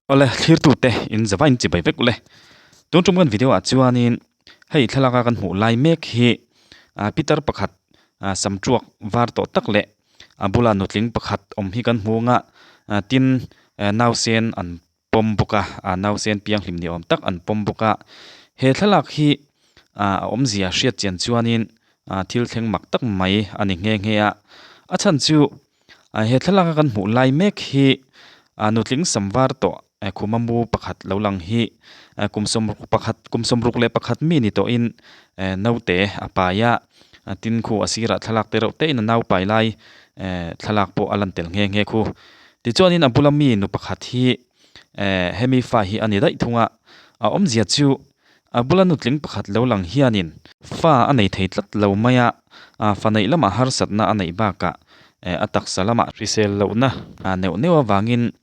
Awle thlirtute in zava in chibai vek ule. Tun tum kan video ah chuanin hei thlalak a kan hmuh lai mek hi ah pitar pakhat ah samtruak var tawh tak leh a bula nutling pakhat awm hi kan hmu ang a ah tin nausen an pawm bawk a ah nausen pianghlim ni awm tak an pawm bawk a. He thlalak hi ah a awmzia hriat chian chuanin ah thil thleng mak tak mai a ni nghe nghe a. A chhan chu Ah he thlalak a kan hmuh lai mek hi ah nutling sam var tawh khuma mu pakhat lo lang hi kum sawmruk pakhat kum sawmruk leh pakhat mi ni tawhin naute a pai a tin khu a sirah thlalak te reuh te in a nau pai lai thlalak pawh a lan tel nghe nghe khu tichuanin a bula mi nu pakhat hi hemi fa hi a ni daih thung a a awmzia chu A bula nutling pakhat lo lang hianin fa a nei thei tlat lo mai a, fa neih lamah harsatna a neih bakah a taksa lamah hrisel lohna neuh neuh avangin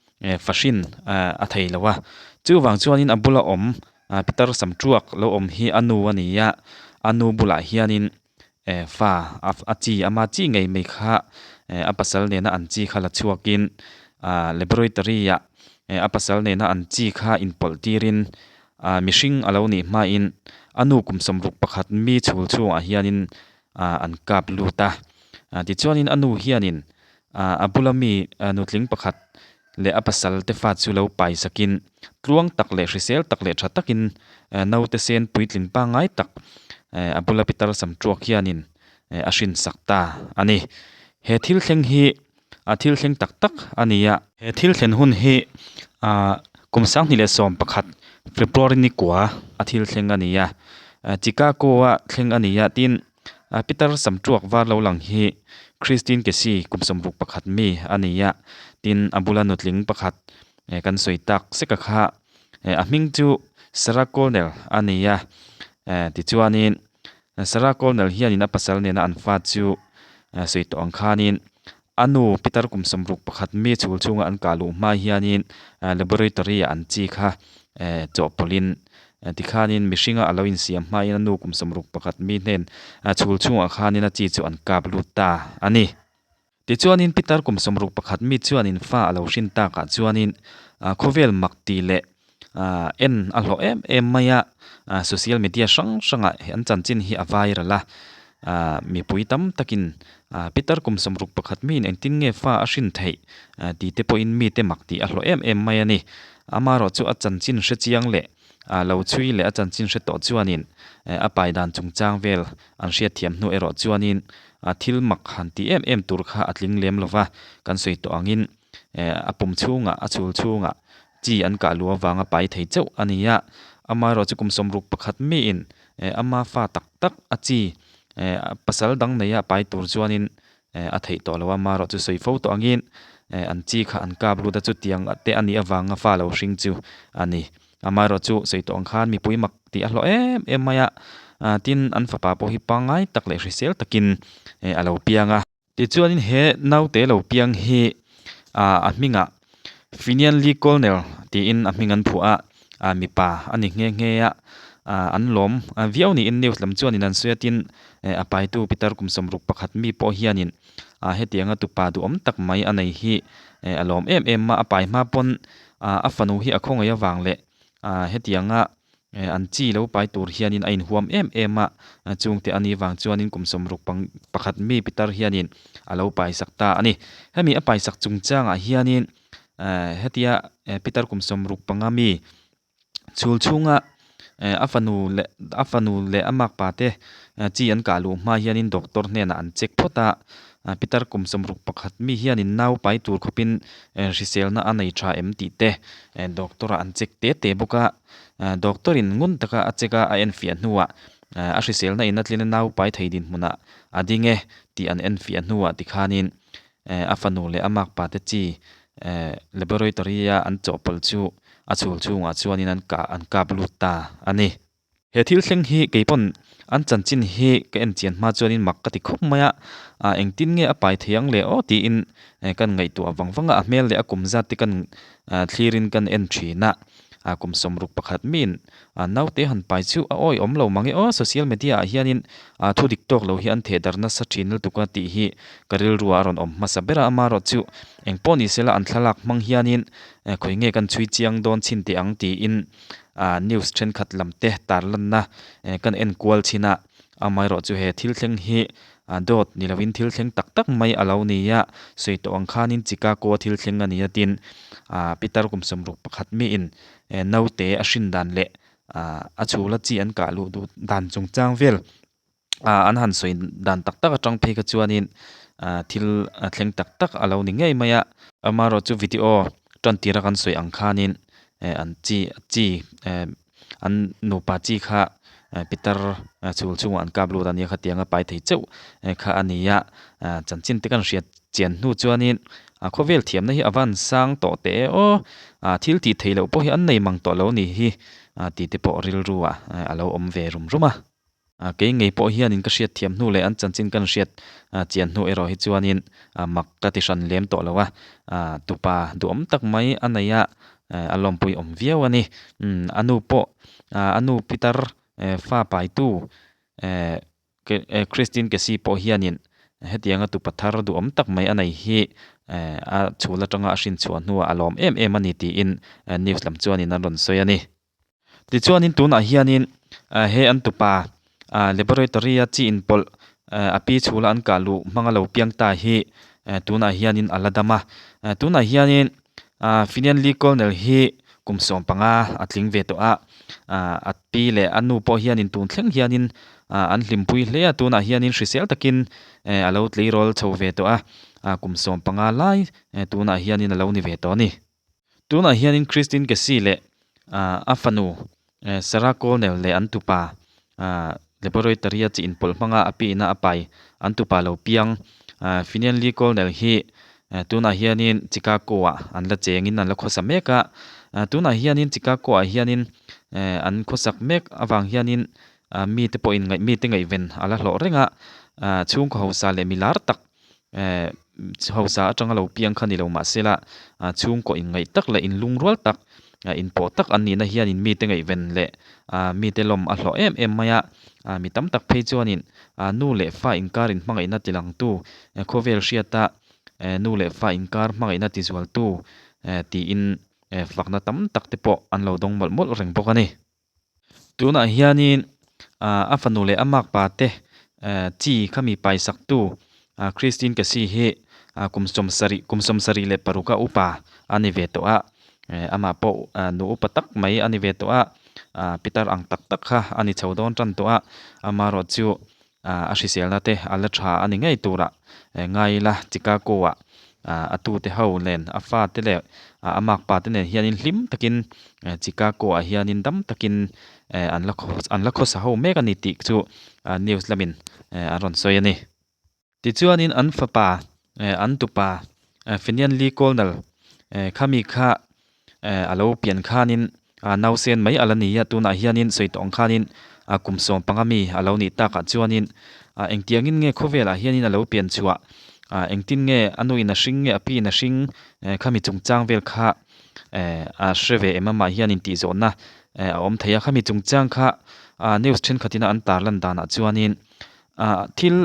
fa hrin a thei lo a. Chuvang chuanin a bula awm pitar sam tuak lo awm hi a nu a ni a, a nu bulah hianin fa a chi ama chi ngei mai kha a pasal nena an chi kha la chhuakin laboratory ah a pasal nena an chi kha inpawlh tirin Ah mihring a lo nih hmain a nu kum sawmruk pakhat mi chhul chhungah hianin ah an kap lut a. Ah tichuanin a nu hianin ah a bula mi nutling pakhat leh a pasal te fa chu lo pai sakin tluang tak leh hrisel tak leh tha takin naute sen puitling pangngai tak a bula pitar sam tuak hianin a hrinsak ta a ni. He thil thleng hi a thil thleng tak tak a ni a. He thil thlen hun hi ah kum sanghnih leh 11 February ni kua a thil thleng a ni a Chicago a thleng a ni a tin Peter Samtuak var lo lang hi Christine Casey kum 61 mi a ni a tin a bula nutling pakhat kan sawi tak sek a kha a hming chu Sarah Connell a ni a tichuanin Sarah Colnell hianin a pasal nena an fa chu sawi tawh ang khanin a nu pitar kum 61 mi chhul chhunga an kah luh hma hianin laboratory ah an chi kha chawhpawlhin tikhanin mihringa a lo insiam hmain a nu kum 61 mi hnen chhul chhungah khanin a chi chu an kap lut ta a ni. Tichuanin pitar kum 61 mi chuanin fa a lo hrin takah chuanin khawvel mak tih leh en a hlawh em em mai a, social media hrang hrangah an chanchin hi a viral a, mipui tam takin pitar kum 61 miin engtin nge fa a hrin theih tih te pawhin mite mak tih a hlawh em em mai a ni. Amaherawhchu a chanchin hre chiang leh lo chhui leh a chanchin hre tawh chuanin a pai dan chungchang vel an hriatthiam hnu erawh chuanin thil mak han tih em em tur kha a tling lem lo va, kan sawi tawh angin a pum chhungah a chhul chhungah chi an kah luh avanga pai thei chauh a ni a, amaherawhchu kum 61 miin ama fa tak tak a chi pasal dang neia pai tur chuanin a theih tawh lo a, amaherawhchu sawi fo tawh angin an chi kha an kap lut a, chutiang te a nih avanga fa lo hring chu a ni. Amaherawhchu sawi tawh ang khan mipui mak tih a hlawh em em mai a, tin an fapa pawh hi pangngai tak leh hrisel takin a lo piang a. Tichuanin he naute lo piang hi a hmingah Finian Lee Colnell tiin a hming an phuah a, mipa a ni nghe nghe a, an lawm viau niin news lam chuanin an sawi a, tin a paitu pitar kum 61 mi pawh hianin hetianga tupa duhawm tak mai a nei hi a lawm em em a, a pai hma pawn a fanu hi a khawngaih avang leh hetianga an chi lo pai tur hianin a inhuam em em a, chungte a nih vang chuanin kum sawmruk pang pakhat mi pitar hianin a lo paisak ta a ni. Hemi a paisak chungchangah hianin hetia pitar kum 65 mi chhul chhunga a fanu leh a fanu leh a makpa te chi an kah luh hma hianin doctor hnenah an check phawt a, pitar kum 61 mi hianin nau pai tur khawpin hriselna a nei tha em tih te doctor ah an check te te bawk a, doctor in ngun taka a check a a enfiah hnuah a hriselna in a tlin a nau pai thei dinhmunah a ding e tih an enfiah hnuah tikhanin a fanu leh a makpa te chi laboratory a an chawhpawlh chu a chhul chhungah chuanin an kah an kap lut ta a ni. He thil thleng hi kei pawn an chanchin hi ka en chian hma chuanin mak ka ti khawp mai a, ah engtin nge a pai thei ang le aw tiin kan ngaihtuah vang vang a, a hmel leh a kum zat te kan thlirin kan en thin a. Kum 61 miin naute han pai chu a awihawm lo mang e aw, social media ah hianin thu dik tawk lo hi an theh darh nasa thin lutuk a tih hi ka rilru ah a rawn awm hmasa ber a, amaherawh chu eng pawh ni sela an thlalak hmang hianin khawi nge kan chhui chiang dawn chhin teh ang tiin news thenkhat lam te tarlanna kan en kual chhin a, amaherawh chu he thil thleng hi dawt ni lovin thil thleng tak tak mai a lo ni a, sawi tawh ang khanin Chicago a thil thleng a ni a tin Peter kum 61 miin naute a hrin dan leh a chhula chi an kah luh duh dan chungchang vel an han sawi dan tak tak atang phei kha chuanin thil thleng tak tak a lo ni ngei mai a, amaherawh chu video tan tira kan sawi ang khanin an chi chi an nupa chi kha pitar chhul chhungah an kap lut a nia khatianga pai thei chauh kha a ni a, chanchin te kan hriat chian hnu chuanin khawvel thiamna hi a van sang tawh teh e aw, thil tih theih loh pawh hi an nei mang tawh lo a nih hi tih te pawh rilru ah a lo awm ve rum rum a. Kei ngei pawh hianin ka hriat thiam hnu leh an chanchin kan hriat chian hnu erawh hi chuanin mak ka ti hran lem tawh lo a, tupa duhawm tak mai a nei a, a lawmpui awm viau a ni. A nu pawh a nu pitar fa paitu Christine Casey pawh hianin hetianga tupa thar duhawm tak mai a nei hi a chhul atanga a hrinchhuah hnuah a lawm em em a ni tiin news lam chuanin an rawn sawi a ni. Tichuanin tunah hianin he an tupa laboratory a chi inpawlh a pi chhula an kah luh hmanga lo piang ta hi tunah hianin a la dam a. Tunah hianin Finian Lee Colonel hi kum 15 a tling ve tawh a, a pi leh a nu pawh hianin tun thleng hianin an hlimpui hle a, tunah hianin hrisel takin a lo tleirawl chho ve tawh a, kum 15 lai tunah hianin a lo ni ve tawh a ni. Tunah hianin Christine Casey leh a fanu Sarah Colnell leh an tupa laboratory-a chi inpawlh hmanga a piina a pai an tupa lo piang Finian Lee Colnell hi tunah hianin Chicago-ah an la chengin an la khawsa mek a. Tunah hianin Chicago-ah hianin an khawsak mek avang hianin mite pawhin mite ngaihven a la hlawh reng a, chhungkaw hausa leh milar tak hausa atanga lo piang kha ni lo mahsela chhungkaw inngaih tak leh inlungrual tak inpawh tak an nihna hianin mite ngaihven leh mite lawm a hlawh em em mai a, mi tam tak phei chuanin nu leh fa inkar inhmangaihna tilangtu khawvel hriata nu leh fa inkar hmangaihna tizualtu tiin fakna tam tak te pawh an lo dawng mawlh mawlh reng bawk a ni. Tunah hianin a fanu leh a makpa te chi kha mi paisaktu Christine Casey hi kum 70 kum 76 a upa a ni ve tawh a, amah pawh nu upa tak mai a ni ve tawh a, pitar ang tak tak kha a ni chho dawn tan tawh a, amaherawh chu a hriselna te a la tha a ni ngei turah ngai ila Chicago ah a tute ho nen a fa te leh a makpa te nen hianin hlim takin Chicago ah hianin dam takin an la an la khawsa ho mek a ni tih chu news lamin an rawn sawi a ni. Tichuanin an fapa an tupa Finian Lee Colonel khami kha a lo pian khanin nausen mai a la ni a, tunah hianin sawi tawh ang khanin kum 15 mi a lo nih takah chuanin engtiangin nge khawvelah hianin a lo pian chhuah, engtin nge a nuin a hring nge a piin a hring khami chungchang vel kha a hre ve em amah hianin tih zawhna a awm thei a, khami chungchang kha news thenkhatin a an tarlan danah chuanin thil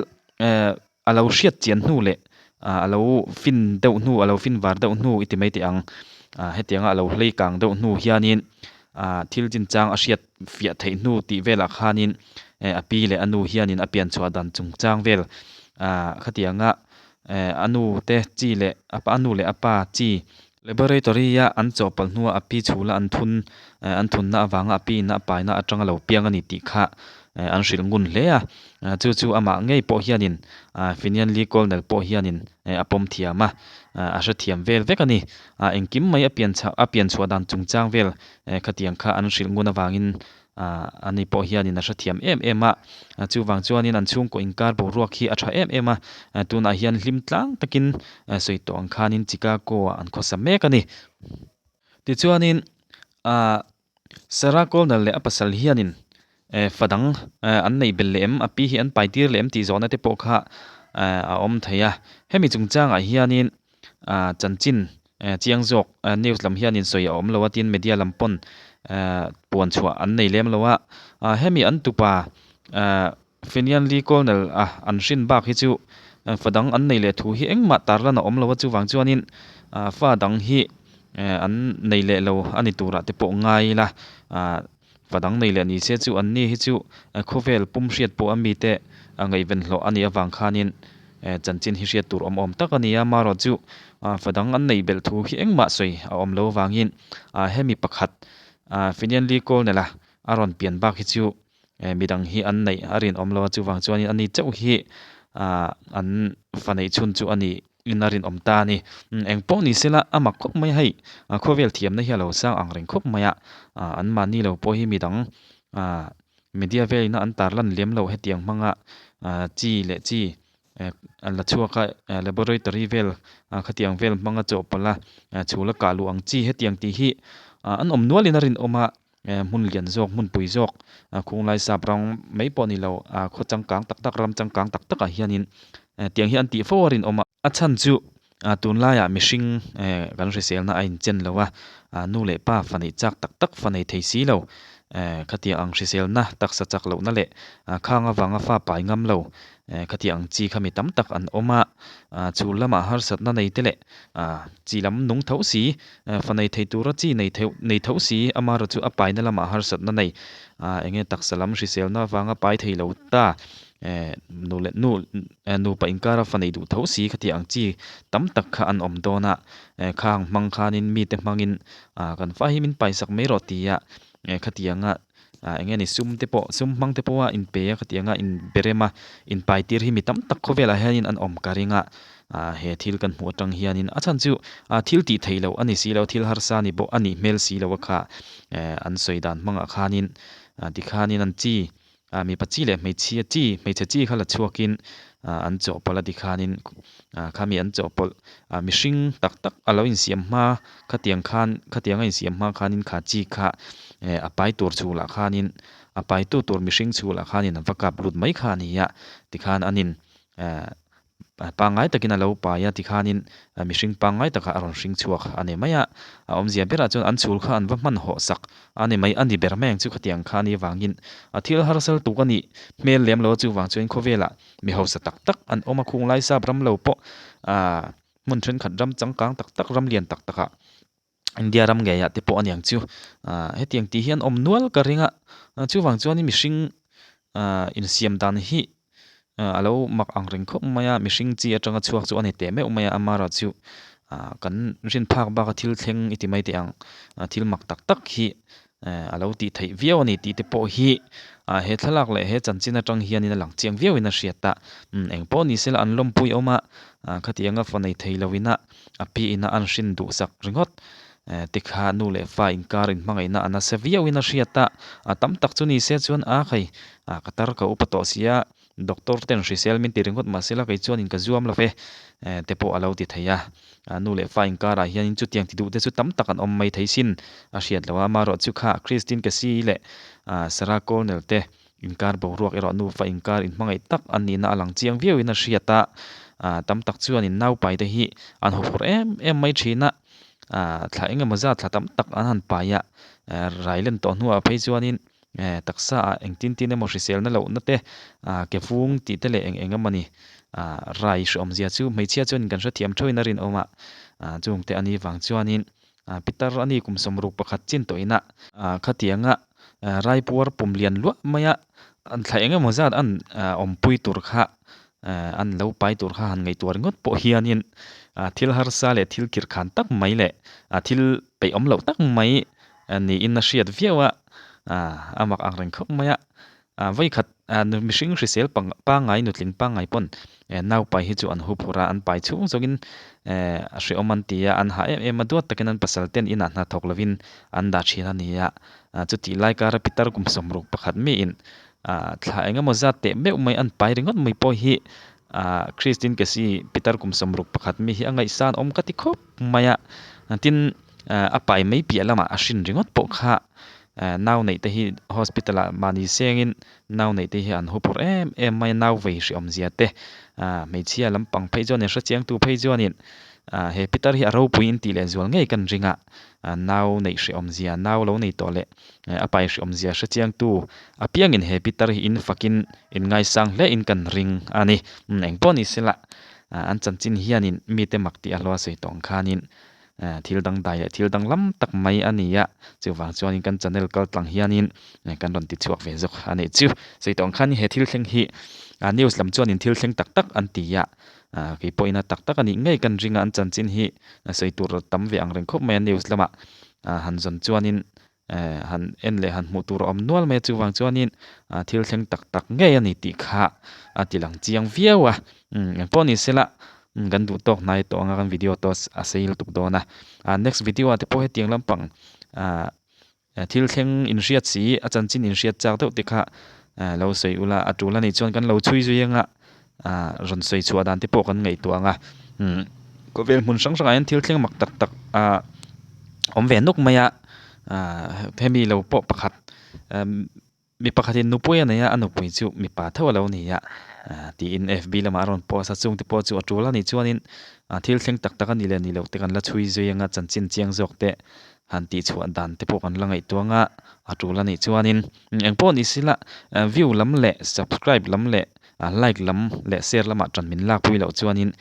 a lo hriat chian hnu leh a lo fin deuh hnu a lo fin var deuh hnu i ti mai teh ang hetianga a lo hlei kang deuh hnu hianin thil chinchang a hriat fiah theih hnu tih velah khanin a pi leh a nu hianin a pian chhuah dan chungchang vel khatianga a nu te chi leh a nu leh a pa chi Laboratory-a an chawhpawlh hnuah a pi chhula an thun an thunna avanga a piin a paina atanga lo piang a ni tih kha an hrilh ngun hle a. Chu chu amah ngei pawh hianin Finian Lee Colnell pawh hianin a pawm thiam a, a hrethiam vel vek a ni. Engkim mai a pian a pian chhuah dan chungchang vel khatiang kha an hrilh ngun avangin Ani pawh hianin a hrethiam em em a, chuvang chuanin an chhungkaw inkar boruak hi a tha em em a, tunah hian hlim tlang takin sawi tawh ang khanin Chicago ah an khawsa mek a ni. Tichuanin Sarah Colnell leh a pasal hianin fa dang an neih belh leh em, a pi hi an pai tir leh em tih zawhna te pawh kha a awm thei a. Hemi chungchangah hianin chanchin Chiang zawk news lam hianin sawi a awm lo a tin media lam pawn puan chhuah an nei lem lo a. Hemi an tupa Finian Lee Colonel a an hrin bak hi chu fa dang an nei leh thu hi engmah tarlan a awm lo a chuvang chuanin fa dang hi an nei leh lo a ni turah te pawh ngai ila. Fa dang nei leh ni se chu an ni hi chu khawvel pum hriat pawh a mite ngaihven hlawh a nih avang khanin chanchin hi hriat tur awm awm tak a ni a. Amaherawh chu fa dang an neih belh thu hi engmah sawi a awm lo avangin hemi pakhat Finian Lee Colnell-a a rawn pian bak hi chu midang hi an neih a rinawm lo a. Chuvang chuanin ani chauh hi an fa neih chhun chu a ni. In a rinawm ta a ni. Eng pawh ni sela a mak khawp mai a hei. Khawvel thiamna hi a lo sang ang reng khawp mai a. Anmahni lo pawh hi midang media velina an tarlan lem lo hetiang hmanga chi leh chi la chhuak a laboratory vel khatiang vel hmanga chawhpawlh a chhul a kah luh ang chi hetiang tih hi an awm nualin a rinawm a. Hmun lian zawk hmunpui zawk khunglai sap ram mai pawh ni lo khaw changkang tak tak ram changkang tak takah hianin tiang hi an tih fo a rinawm a. A chhan chu tunlaiah mihring kan hriselna a inchen lo a, nu leh pa fa neih chak tak tak fa nei thei si lo khatiang ang hriselna taksa chak lohna leh khang avanga fa pai ngam lo Khati ang chi kha mi tam tak an awm a, chhul lamah harsatna nei te leh chi lam nung tho si, fa nei thei tura chi nei theuh nei tho si, amaherawh chu a paina lamah harsatna nei, eng nge taksa lam hriselna avanga pai thei lo ta, nu leh nu nupa inkara fa nei duh tho si khati ang chi tam tak kha an awm dawn a, khang hmang khanin mite hmangin kan fa hi min paisak mai rawh tia khatianga Ah eng nge ni sum te pawh sum hmang te pawha inpe a khatiang a inberem a inpai tir hi mi tam tak khawvelah hianin an awm ka ring a ah he thil kan hmuh atang hianin a chhan chu ah thil tih theih loh a ni si lo thil harsa ni pawh a nih hmel si lo a kha eh an sawi dan hmangah khanin ah tikhanin an chi ah mipa chi leh hmeichhia chi hmeichhe chi kha la chhuakin ah an chawhpawlh a tikhanin ah khami an chawhpawlh ah mihring tak tak a lo insiam hma Khatiang khan, khatiang a insiam hma khanin kha chi kha eh a pai tur chhulah khanin a paitu tur mihring chhulah khanin a va kap lut mai kha a ni a, tikhan anin eh pangngai takin a lo pai a tikhanin mihring pangngai takah a rawn hring chhuak a ni mai a, a awmzia berah chuan an chhul kha an va hman hawh sak a ni mai a ni ber mai ang chu khatiang kha a nih avangin a thil harsal tuk a nih hmel lem lo a chuvang chuan khawvelah mi hausa tak tak an awm a khunglai sap ram lo pawh ah Hmun thenkhat ram changkang tak tak ram lian tak takah India ram ngeiah te pawh a niang chu ah hetiang tih hian awm nual ka ring a chuvang chuanin mihring ah insiam dan hi a lo mak ang reng khawp mai a mihring chi atanga chhuak chu a ni teh meuh mai a amaherawh chu ah kan rin phak baka thil thleng i ti mai teh ang thil mak tak tak hi A lo tih theih viau a ni tih te pawh hi he thlalak leh he chanchin atang hianin a lang chiang viauin a hriat a. Eng pawh ni sela an lawmpui awm a, khatianga fa nei thei loin a a pi ina an hrin duhsak ringawt te kha nu leh fa inkar inhmangaihna a nasa viauin a hriat a. A tam tak chu ni se chuan a khai ka tar ka upa tawh sia Doctor ten hrisel min ti ringawt mah sela kei chuanin ka zuam lo ve te pawh a lo ti thei a. Nu leh fa inkarah hianin chutiang ti duh te chu tam tak an awm mai thei sin a hriat lo a. Amaherawh chu kha Christine Casey leh Sarah Colnell te inkar boruak erawh nu fa inkar inhmangaih tak an nihna a lang chiang viauin a hriat a. Tam tak chuanin naupai te hi an huphurh em em mai thin a. Thla engemaw zat thla tam tak an han pai a. Rai len tawh hnuah phei chuanin Taksa ah engtin tin emaw hriselna lohna te, ke vung tih te leh eng eng emaw ni rai hreawmzia chu hmeichhia chuanin kan hrethiam theuhin a rinawm a, chung te a nih vang chuanin Pitar a ni kum 61 chin tawh ina khatianga raipuar pum lian luah maia an thla eng emaw zat an awmpui tur kha an lo pai tur kha han ngaihtuah ringawt pawh hianin thil harsa leh thil kirhkhan tak mai leh thil peihawm loh tak mai niin a hriat viau a, a mak ang reng khawp mai a. Vawikhat mihring hrisel pangngai nutling pangngai pawn naupai hi chu an hup hur a, an pai chhung zawngin a hrehawm an ti a, an hah em em a, duat takin an pasal ten inah hna thawk lovin an dah thin a ni a. Chutih lai kara pitar kum 61 miin thla eng emaw zat teh meuh mai an pai ringawt mai pawh hi Christine Casey pitar kum 61 mi hi a ngaihsan awm ka ti khawp mai a. Tin, A pai mai piah lamah a hrin ringawt pawh kha nau neih te hi hospital ah mahni sengin nau neih te hi an huphurh em em mai a, nau vei hreawm zia te hmeichhia lampang phei chuanin hrechiangtu phei chuanin He pitar hi a ropui in tih leh zual ngei kan ring a, nau neih hrehawm zia, nau lo nei tawh leh a pai hrehawm zia hrechiangtu apiangin he pitar hi in fakin in ngaisang hle in kan ring a ni. Engpawh ni sela an chanchin hianin mite mak tih a hlawh a sawi tawh ang khanin thil dangdai leh thil danglam tak mai a ni a, chuvang chuanin kan channel kal tlang hianin kan rawn ti chhuak ve zawk a nih chu. Sawi tawh ang khanin he thil thleng hi news lam chuanin thil thleng tak tak an ti a, kei pawhin a tak tak a nih ngei kan ring a, an chanchin hi sawi tur tam ve ang reng khawp mai a news lamah han zawn chuanin han en leh han hmuh tur a awm nual mai a, chuvang chuanin thil thleng tak tak ngei a ni tih kha a ti lang chiang viau a, engpawh ni sela kan duh tawk hnai tawh anga kan video tawh a sei lutuk dawn a, next video ah te pawh hetiang lampang thil thleng inhriat si a chanchin inhriat chak deuh te kha lo sawi ula a tul a nih chuan kan lo chhui zui anga rawn sawi chhuah dan te pawh kan ngaihtuah ang a khawvel hmun hrang hrangah hian thil thleng mak tak tak a awm ve nuk mai a hemi lo pawh pakhat mi pakhatin nupui a nei a a nupui chu mipa tho a lo ni a tiin F B lamah a rawn post a chung te pawh chu a tul a nih chuanin thil thleng tak tak a nih leh nih loh te kan la chhui zui ang a chanchin chiang zawk te han tih chhuah dan te pawh kan la ngaihtuah ang a a tul a nih chuanin engpawh ni sila view lam leh subscribe lam leh like lam leh share lamah tan min lak pui loh chuanin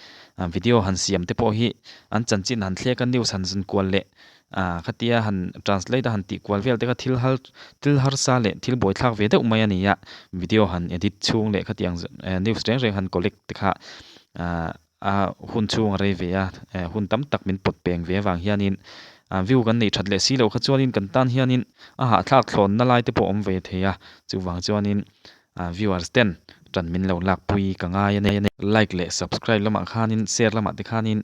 video han siam te pawh hi an chanchin han thlek a news han zun kual leh khatia han translate a han tih kual vel te kha thil har thil harsa leh thil buaithlak ve deuh mai a ni a video han edit chhung leh khatiang news reng reng han collect te kha a hun chhung a rei ve a, hun tam tak min pawt peng ve avang hianin view kan neih that leh si loh kha chuanin kan tan hianin a hahthlak thlawnna lai te pawh a awm ve thei a, chuvang chuanin viewers ten tan min lo lakpui ka ngai a ni. Like leh subscribe lamah khanin share lamah te khanin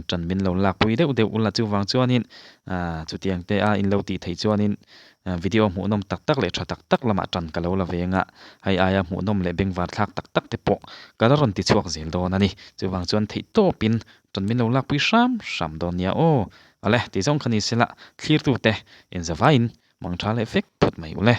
tan min lo lakpui deuh deuh ula chuvang chuanin chutiang te a in lo tih theih chuanin Video hmuhnawm tak tak leh tha tak tak lamah tan ka lo la veng a, hei aia hmuhnawm leh bengvar thlak tak tak te pawh ka la rawn ti chhuak zel dawn a ni. Chuvang chuan theih tawpin tan min lo lakpui hram hram dawn nia aw. Awle, ti zawng kha ni sela, thlirtute inzavaiin mangtha leh vek phawt mai ule.